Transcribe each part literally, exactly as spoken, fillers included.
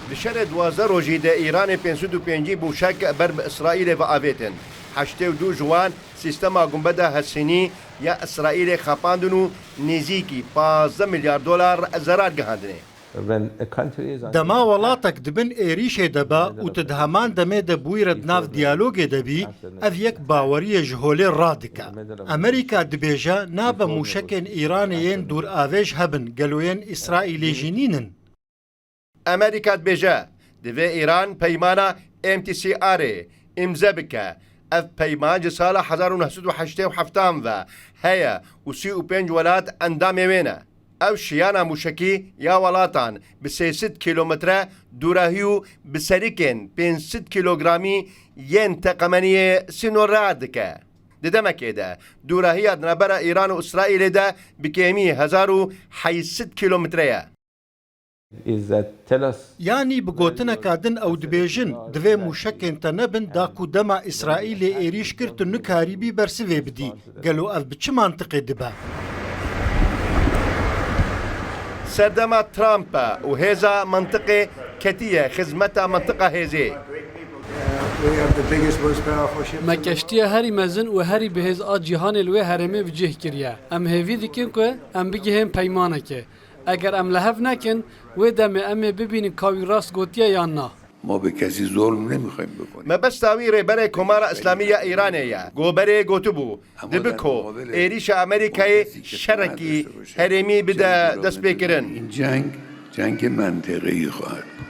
Di şerê duwazdeh rojî de Îranê pênc sed û pêncî mûşek ber bi Îsraîlê ve avêtin. Heştê û du ji wan sîstema gumbeda Hesînî ya Îsraîlê xapandin û nêzîkî pazdeh milyar dolar zerar gihandinê. Dema welatek di bin êrîşê de be û tu di heman demê de bûyre di nav diyalogê de bî, ev yek baweriyê ji holê radike. Amerîka dibêje nabe mûşekên Îranê yên dûravêj hebin, gelo yên Îsraîlê jî nînin? Amerîka dibêje, divê Îran peymana M T C R'ê îmze bike. Ev peyman ji sala hezar û neh sed û heştê û heft ve heye û sî û pênc welat endamê wê ne. Ew şiyana mûşekî ya welatan bi sê sed kîlometre dûrahî û bi serikên pênc sed kîlogramî yên teqemeniyê sînorlar dike. Di demekê de dûrahiya di navbera Îran û Îsraîlê de bi kêmî hezar û heyt sed kîlometre ye. Yanî bi gotineka din ew dibêjin, divê mûşekên te nebin da ku dema Îsraîlê êrîş kir tu nikarîbî bersivê bidî. Gelo ev bi çi mantiqê dibe? Serdema Trump e û hêza mantiqê ketiye xizmeta mantiqa hêzê. Me keştiya herî mezin û herî bihêz a cîhanê li wê herêmê bi cih kiriye. Em hêvî dikin ku em bigihên peymanekê. Eger em li hev nekin, wê demê em ê bibînin ka wî rast gotiye yan na. ما به کسی ظلم نمی‌خوایم بکنیم. Mebesta wî Rêberê Komara Îslamî ya Îranê ye. Goberê gotibû, dibe ku êrîşa Amerîkayê şerekî herêmî bide destpêkirin. این جنگ، جنگ منطقه‌ای خواهد بود.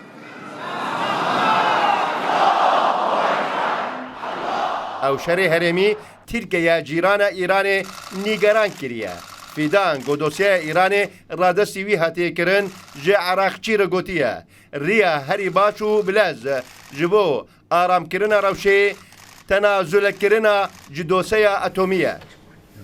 Ew şerê herêmî Tirkiye ya cîrana Îranê nîgeran kiriye. Fîdan ku dosyeya Îranê radestî wî hatiye kirin, ji Iraqçî re gotiye, riya herî baş û bilez ji bo aramkirina rewşê tenazulekirina ji doseya atomî ye.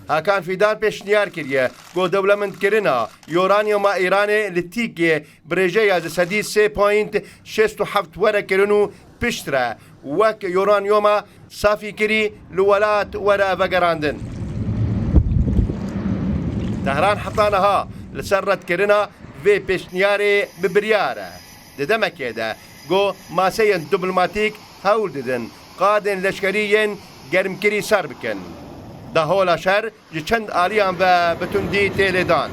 Hakan Fîdan pêşniyar kiriye ku dewlemendkirina uranyuma Îranê li Tirkiyê bi rêjeya ji sedî sê point şêst û heft were kirin û piştre wek uranyuma safîkirî li welat were vegerandin. Tehran heta niha li ser redkirina vê pêşniyarê bi biryar e. Di demekê de ku maseyên diplomatîk hewl didin qadên leşkerî yên germkirî sar bikin. Dahola şer ji çend aliyan ve bi tundî tê lêdan.